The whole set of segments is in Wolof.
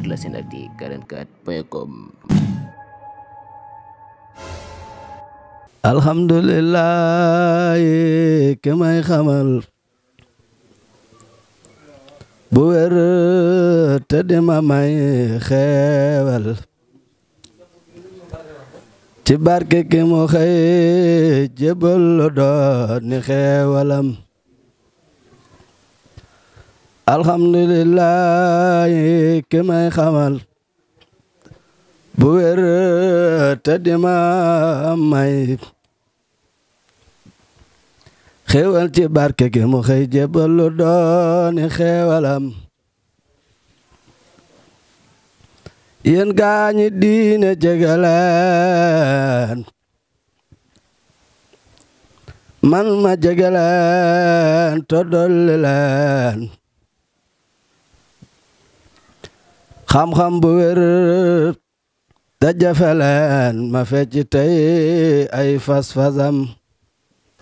irlasenactu44.com. alhamdulillah ki may xamal bu wér te di ma may xeewal ci barke ki mu xëy jébal lu doon ni xeewalam alhamdulillah ki may xamal bu wér te di ma may xéewal ci barke gi mu xëy jébal lu dooni xéewalam yéen gaañi diine jegeleen man ma jegeleen to dolli leen xam-xam bu wér te jafeleen ma fecc tey ay fas-fasam.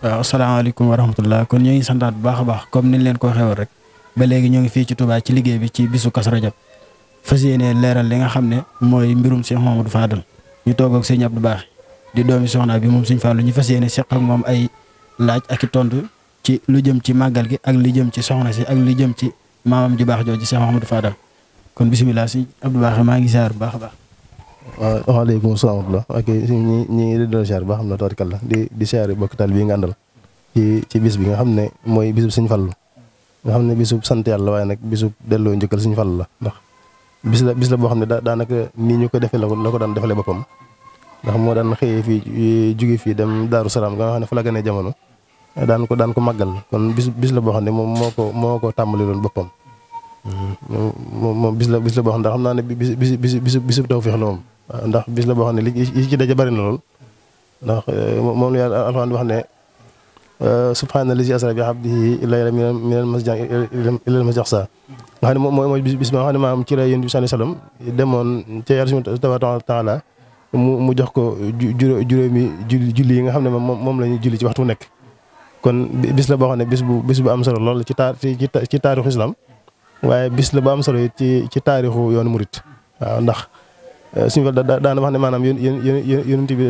waaw asalaamaaleykum wa rahmatullah kon ñoo ngi santaat bu baax a baax comme niñ leen ko waxee woon rek ba léegi ñoo ngi fii ci Touba ci liggéey bi ci bisu Kazu Rajab fas yéene leeral li nga xam ne mooy mbirum Cheikh Mamadou Fadal ñu toog ak sëñ Abdou Baax di doomi soxna bi moom sëñ Fallu ñu fas yéene seq ak moom ay laaj ak i tontu ci lu jëm ci màggal gi ak li jëm ci soxna si ak li jëm ci maamam ju baax jooju Cheikh Mamadou Fadal kon bisimilah sëñ Abdou Baax maa ngi ziar bu baax a baax. waaw waaleykum salaam wa rahmatulah ok ñi ngi doon siyaar ba xam ne tabarkalla di siyaar bokk taal bii nga àndal ci bis bi nga xam ne mooy bisub Sëñ Fallu nga xam ne bisub sant yàlla waaye nag bisub delloo njëkkal Sëñ Fallu la ndax bis la boo xam ne daanaka nii ñu ko defee la ko daan defalee boppam ndax moo daan xëyee fii jóge fii dem Daaru Salaam nga xam ne fa la gënee jamono daan ko màggal kon bis la boo xam ne moom moo ko tàmbali loon boppam moom bis la boo xam ne xam naa ne bisub tawfeex la moom ndax bis la boo xam ne li ci daje bari na lool ndax moom la yàlla Alxuraan wax ne subhaana lazi asra bi abdihi laylan minal masjidi ilal masjidil aqsa nga xam ne mooy bis ba nga xam ne maanaam ci la Yonent bi sallallahu alayhi wasallam demoon ca Yàlla tabaaraka wa taala mu jox ko juróomi julli yi nga xam ne moom la ñuy julli ci waxtu nekk kon bis la boo xam ne bis bu am solo lool ci taarixu islam waaye bis la bu am solo ci taarixu yoonu murit waaw ndax suñu fa daana wax ne maanaam yonent bi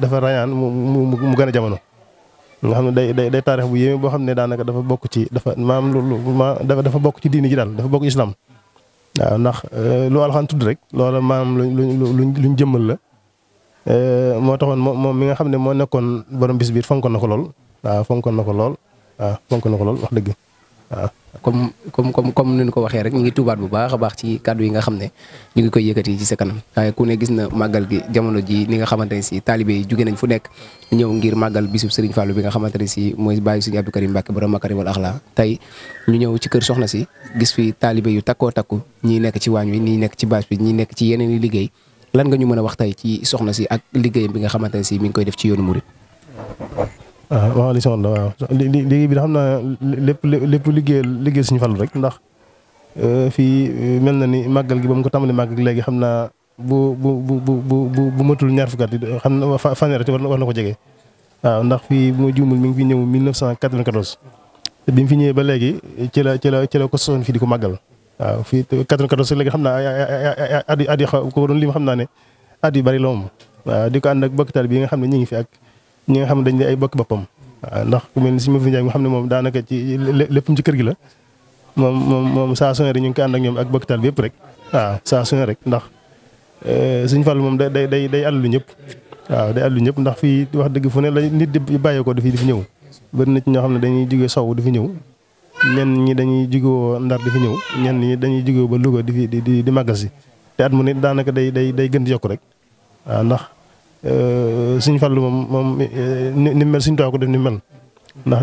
dafa rañaan mu gën a jamono nga xam ne day taarix bu yéeme boo xam ne daanaka dafa bokk ci dafa bokk ci diini ji daal dafa bokk ci islam waaw ndax lu Alxuraan tudd rek loola maanaam luñ jëmmal la moo taxoon moom mi nga xam ne moo nekkoon borom bis biir fonkoon na ko lool waaw fonkoon na ko lool wax dëgg waaw comme ni ñu ko waxee rek ñu ngi tuubaat bu baax a baax ci kàddu yi nga xam ne ñu ngi koy yëkkati ci sa kanam waaye ku ne gis na màggal gi jamono ji ni nga xamante ne si taalibe yi jóge nañ fu nekk ñëw ngir màggal bisub Serigne Fallou bi nga xamante ne si mooy bàyyi Serigne Abdou Karim Mbacke borom Makarimul Axlaa tey ñu ñëw ci kër soxna si gis fi taalibe yu takkoo takku ñii nekk ci waañ wi ñii nekk ci bâche bi ñii nekk ci yeneen i liggéey lan nga ñu mën a wax tey ci soxna si ak liggéeyam bi nga xamante ne si mi ngi koy def ci yoonu murid. waaw li soxna waaw liggéey bi xam naa lépp liggéey Sëñ Fallu rek ndax fii mel na ni màggal gi ba mu ko tàmbali màggal léegi xam naa bu matul ñaar fukki at xam na fanweer war na ko jege waaw ndax fii bu ma juumul mi ngi fi ñëw 1994 te bi mu fi ñëwee ba léegi ci la ko sosoon fii di ko màggal waaw fii 94 léegi xam naa at yi ko doon lim xam naa ne at yu bari la moom waaw di ko ànd ak bokkitaal bi nga xam ne ñu ngi fi ak ñi nga xam ne dañ di ay bokki boppam waaw ndax ku mel ni si ma fi Njaay nga xam ne moom daanaka ci léppam ci kër gi la moom saa su ne rek ñu ngi koy ànd ak ñoom ak bokkitaal bi yëpp rek waaw saa su ne rek ndax Sëñ Fallu moom day àllu ñëpp waaw day àllu ñëpp ndax fii wax dëgg fu ne la nit di bàyyeekoo di fi ñëw bari na ci ñoo xam ne dañuy jóge sow di fi ñëw ñenn ñi dañuy jógewoo Ndar di fi ñëw ñenn ñi dañuy jógewoo ba Louga di màggal si te at mu ne daanaka day gën di yokk rek waaw ndax Sëñ Fallu moom ni mel Sëñ Tuubaa ko def ni mel ndax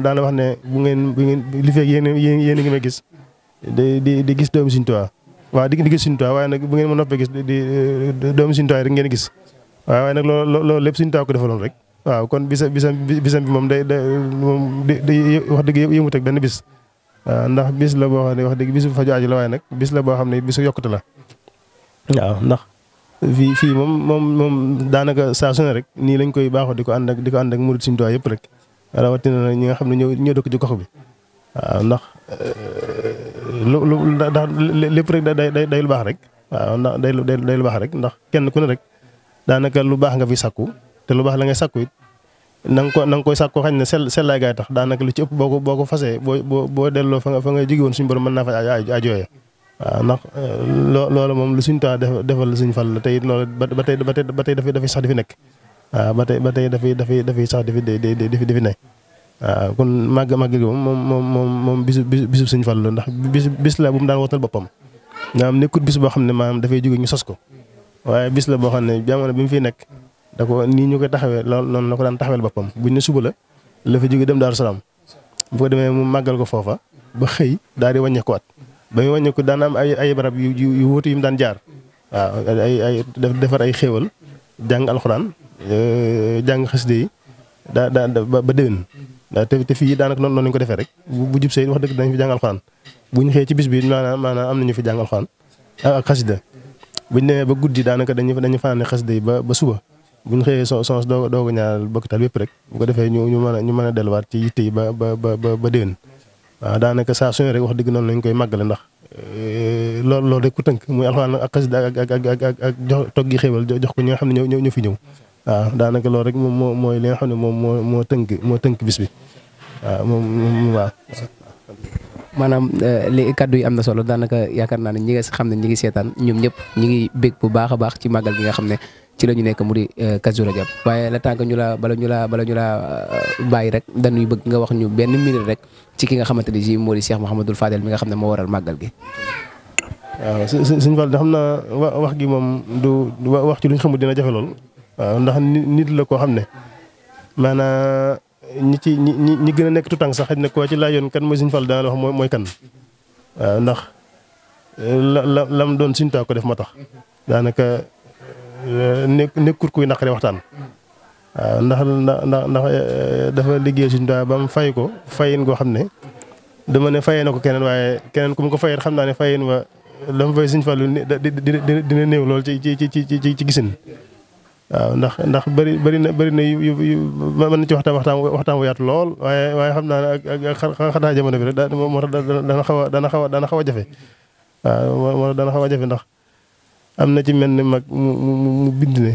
daana wax ne bu ngeen li fekk yéen ngi may gis di gis doomu Sëñ Tuubaa waaw di gis Sëñ Tuubaa waaye nag bu ngeen ma noppee gis di doomu Sëñ Tuubaa rek ngeen gis waaye nag loolu lépp Sëñ Tuubaa ko defaloon rek waaw kon bisam bi moom day wax dëgg yëmut ak benn bis waaw ndax bis la boo xam ne wax dëgg bisu faju aajo la waaye nag bis la boo xam ne bisu yokkute la waaw ndax fii moom daanaka saa su ne rek nii lañ koy baaxoo di ko ànd ak murid Sëñ Tuubaa yëpp rek rawatina ñi nga xam ne ñoo dëkk ci gox bi waaw ndax lu ndax lépp rek day lu baax rek waaw ndax day lu baax rek ndax kenn ku ne rek daanaka lu baax nga fi sakku te lu baax la ngay sakku it na nga koy sakku xañ ne sellaay gaay tax daanaka lu ci ëpp boo ko fasee boo delloo fa nga jóge woon suñu borom mën naa fa ajooyee waaw ndax loolu moom lu suñ taa defal la suñ fal la te it loolu ba tey dafay sax di fi nekk waaw ba tey dafay sax di fi nekk waaw kon màgg gi moom bisu suñ fal la ndax bis la bu mu daan wootal boppam maanaam nekkut bis boo xam ne maanaam dafay jóge ñu sos ko waaye bis la boo xam ne jamono bi mu fiy nekk da ko nii ñu koy taxawee loolu noonu la ko daan taxawel boppam buñ ne suba la fa jóge dem Daaru Salaam bu ko demee mu màggal ko foofa ba xëy daal di wàññeekuwaat ba muy wàññeeku daan am ay barab yu wuute yu mu daan jaar waaw ay defar ay xéewal jàng alxuraan jàng xasida yi ba déwén te fii daanaka noonu lañu ko defee rek bu jub see wax dëgg dañ fi jàng alxuraan bu ñu xëyee ci bis bi maanaam am nañu fi jàng alxuraan ak xasida bu ñu demee ba guddi daanaka dañu fanaane xasida yi ba suba bu ñu xëyee sons doo ko ñaanal bokkital bépp rek bu ko defee ñu mën a delluwaat ci yitte yi ba déwén waaw daanaka saa suñu rek wax dëgg noonu lañ koy màggale ndax loolu rek ku tënk muy alxuraan ak xasida ak jox toggi xéewal jox ko ñi nga xam ne ñoo fi ñëw waaw daanaka loolu rek moom mooy li nga xam ne moo tënk bis bi waaw moom waaw. maanaam li kaddu yi am na solo daanaka yaakaar naa ne ñi nga xam ne ñi ngi seetaan ñoom ñëpp ñi ngi bég bu baax a baax ci màggal gi nga xam ne ci la ñu nekk mu di Kazu Rajab waaye la tànk bala ñu la bàyyi rek dañuy bëgg nga wax ñu benn minute rek ci ki nga xamante ni si moo di Cheikh Mouhamadul Fadel mi nga xam ne moo waral màggal gi. waaw suñu Fall xam naa wax gi moom du wax ci luñ xamul dina jafe lool waaw ndax nit la koo xam ne maanaam ñi gën a nekk tutànk sax xëy na koo ci laajoon kan mooy suñu Fall dana la wax mooy kan waaw ndax lam doon suñu taa ko def moo tax daanaka nekkut kuy naqari waxtaan waaw ndax dafa liggéey suñu taa ba mu fay ko fayin goo xam ne dama ne fayee na ko keneen waaye keneen ku mu ko fayee xam naa ne fayin wa la mu fay suñu Fall dina néew lool ci gisin waaw ndax bëri na yu mën na ci waxtaan wu yaatu lool waaye xam naa ne ak xataa jamono bi rek moo tax dana xaw a jafe waaw moo tax dana xaw a jafe ndax am na ci mel ni mag mu bind ne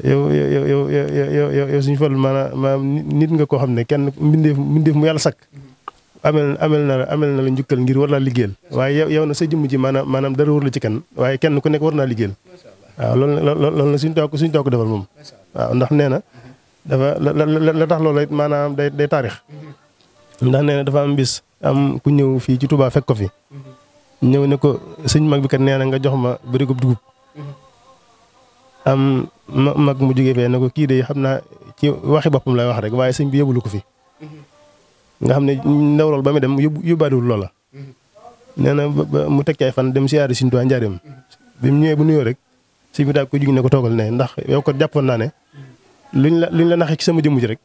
yow suñu Fall maanaam nit nga koo xam ne kenn mbindeef mu yàlla sakk amel na la njukkal ngir war laa liggéeyal waaye yow na sa jëmm ji maanaam dara wër la ci kenn waaye kenn ku nekk war naa liggéeyal waaw loolu la suñu toog ko defal moom waaw ndax nee na dafa la tax loolu it maanaam day taarix ndax nee na dafa am bis am ku ñëw fii ci Touba fekk ko fi ñëw ne ko sëñ mag bi kat nee na nga jox ma bërigub dugub am mag mu jógee fee ne ko kii de xam naa ci waxi boppam lay wax rek waaye sëñ bi yóbbulu ko fi nga xam ne ndaw lool ba muy dem yóbbaadiwul loola nee na mu teg ci ay fan dem siyaari Sëñ Tuubaa njaareem bi mu ñëwee bu nuyoo rek sëñ bi daal ko jug ne ko toogal ne ndax yow ko jàppoon naa ne luñ la naxee ci sama jëmm ji rek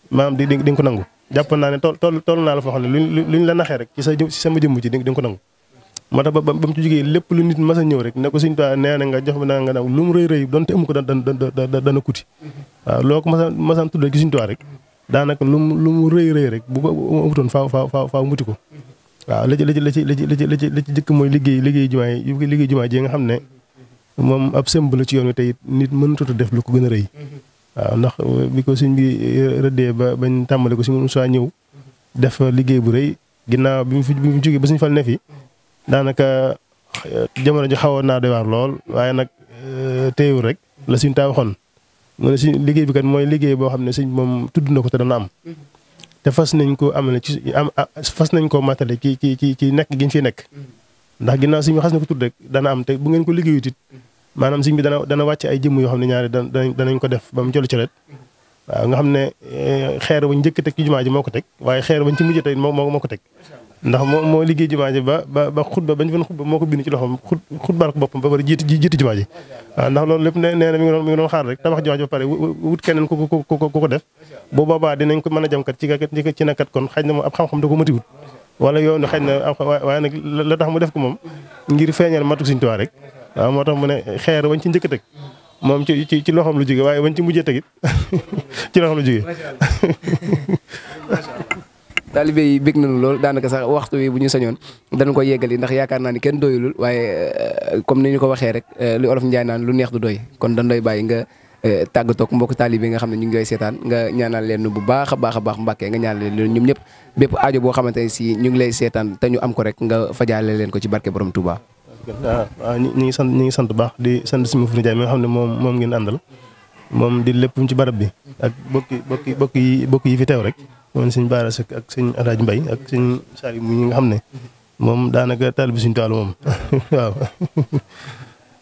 maanaam di nga ko nangu jàppoon naa ne toll naa la foo xam ne luñ la naxee rek ci sama jëmm ji di nga ko nangu moo tax ba mu ci jógee lépp lu nit mas a ñëw rek ne ko Sëñ Tuubaa nee na nga jox ma nga nangu lu mu rëy donte amu ko dana kuti waaw loo ko masaan tuddee ci Sëñ Tuubaa rek daanaka lu mu rëy rek bu ko amutoon faaw muti ko waaw la ci jëkk mooy liggéey jumaa ji nga xam ne moom ab symbole ci yoon wi tey nit mënut a def lu ko gën a rëy waaw ndax bi ko sëñ bi rëddee ba bañ tàmbale ko si Moussa ñëw def liggéey bu rëy ginnaaw bi mu jógee ba Sëñ Fall ne fi daanaka jamono ji xawoon naa doy waar lool waaye nag teewul rek la Sëñ taa waxoon mu ne si liggéey bi kat mooy liggéey boo xam ne sëñ moom tudd na ko te dana am te fas nañ ko amale fas nañ koo matale ci nekk gi ñu fi nekk ndax ginnaaw sëñ bi xas na ko tudd rek dana am te bu ngeen ko liggéeyut it maanaam sëñ bi dana wàcc ay jëmm yoo xam ne ñaari danañ ko def ba mu jëlu ci ret waaw nga xam ne xeer bañ njëkk teg ci jumaa ji moo ko teg waaye xeer bañ ci mujj tey moo ko teg ndax moo liggéey jumaa ji ba xutba bañ fan xutba moo ko bind ci loxoom xutbaal ko boppam ba pare jiiti jumaa ji waaw ndax loolu lépp nee na mi ngi doon xaar rek tabax jumaa ji ba pare wut keneen ku ko def bu boobaa dinañ ko mën a jam kat ci nakat kon xëy na moom ab xam-xam da ko matiwut wala yow xëy na waaye nag la tax mu def ko moom ngir feeñal matuk Sëñ Tuubaa rek waaw moo tax mu ne xeer wañ ci njëkk teg moom ci loxoom lu jóge waaye wañ ci mujjee tegit ci loxoom lu jóge taalibe yi bég nañu lool daanaka sax waxtu wi bu ñu sañoon danañ ko yeggali ndax yaakaar naa ni kenn doyulul waaye comme ni ñu ko waxee rek li olof Njaay naan lu neex du doy kon dañ doy bàyyi nga tàggatoog mbokk taalibe yi nga xam ne ñu ngi koy seetaan nga ñaanal leen bu baax a baax Mbàkke nga ñaanal leen ñoom ñëpp bépp aajo boo xamante ne si ñu ngi lay seetaan te ñu am ko rek nga fajaale leen ko ci barke borom Touba. waaw ñi ngi sant baax di sant si Mouhamadou Ndiaye mi nga xam ne moom ngeen àndal moom di lépp ci barab bi ak bokk yi fi teew rek moom sëñ Baara Seck ak sëñ Alaaji Mbay ak sëñ Saliou mu ñi nga xam ne moom daanaka taalibe Sëñ Tuubaa moom waaw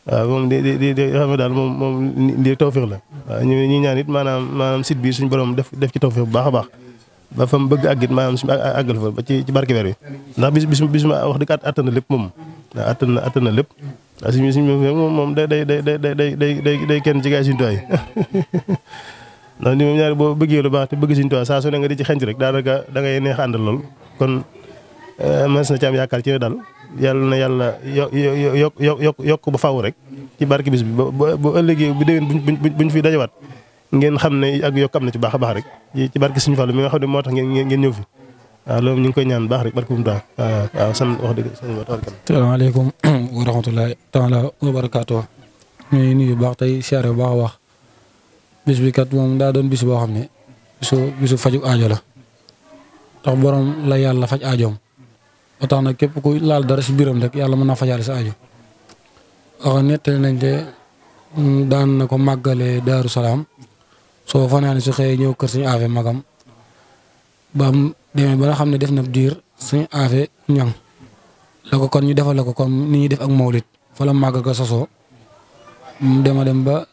waaw moom di xam ne daal moom di tawféex la waaw ñi ñaan it maanaam site bi suñu borom def ci tawféex bu baax a baax ba fa mu bëgg àggit maanaam suñu àggal fa ba ci barke weer wi ndax bis ma wax dëgg attan na lépp moom waaw attan na lépp waaw suñu moom day kenn ci gaay Sëñ Tuubaa yi ndax ni moom ñaari boo bëggee lu baax te bëgg Sëñ Tuubaa saa su ne nga di ci xenc rek daanaka da ngay neex àndal lool kon mas na ci am yaakaar ci ne daal yàlla na yàlla yokk ba faaw rek ci barke bis bi ba ëllëgee bu déwén buñ fi dajawaat ngeen xam ne ak yokk am na ci baax a baax rek ci barke Sëñ Fallu mi nga xam ne moo tax ngeen ñëw fi waaw loolu ñu ngi koy ñaan baax rek barke bu mu tax waaw sant wax dëgg sëñ Ba. salaamaaleykum wa rahmatullahi taala wa barakaatu. ñuy nuyu baax tey siyaare bu baax a baax bis bi kat moom daa doon bis boo xam ne bisu faju aajo la tax borom la yàlla faj aajoom ba tax nag képp ku laal dara si biiram rek yàlla mën naa fajaale sa aajo wax nettali nañ de daan na ko màggale Daaru Salaam soo fanaane su xëyee ñëw kër suñu aafe magam ba mu demee ba nga xam ne def na diir suñu aafe ñang la ko kon ñu defal la ko comme ni ñuy def ak mawlit fa la màggal ko sosoo mu dem ba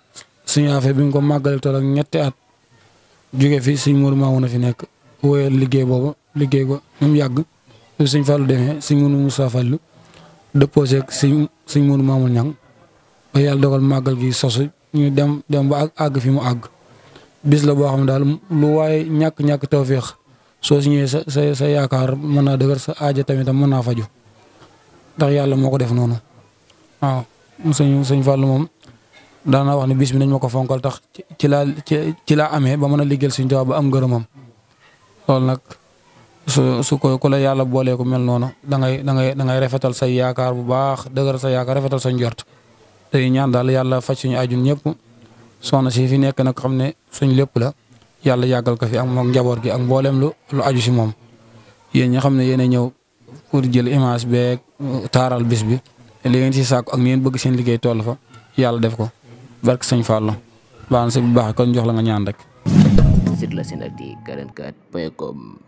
suñu aafe bi nga ko màggale toll ak ñetti at jóge fi suñ Mourou Mamouna fi nekk wóoyal liggéey ko mu yàgg suñ Fallu demee suñ Mourou Moussa Fallu déposé ak suñ Mourou Mamouna ñang ba yàlla dogal màggal gi sosu ñu dem ba àgg fi mu àgg bis la boo xam ne daal lu waaye ñàkk tawféex soo si ñëwee sa yaakaar mën naa dëgër sa aaja tamit mën naa faju ndax yàlla moo ko def noonu waaw sëñ Fallu moom daana wax ne bis bi nañ ma ko fonkal tax ci laa amee ba mën a liggéeyal Sëñ Tuubaa ba am ngërëmam loolu nag su ko ku la yàlla boolee ko mel noonu da ngay rafetal say yaakaar bu baax dëgër sa yaakaar rafetal sa njort tey ñaan daal yàlla faj suñu ajun ñëpp soxna si fi nekk nag xam ne suñ lépp la yàlla yàggal ko fi ak moom njaboot gi ak mboolem lu aju si moom yéen ñi xam ne yéen a ñëw pour jël image beeg taaral bis bi li ngeen si sàkku ak ni ngeen bëgg seen liggéey toll fa yàlla def ko barke Sëñ Fallu baax na si bu baax kon jox la nga ñaan rek. Sur la Senactu 44.com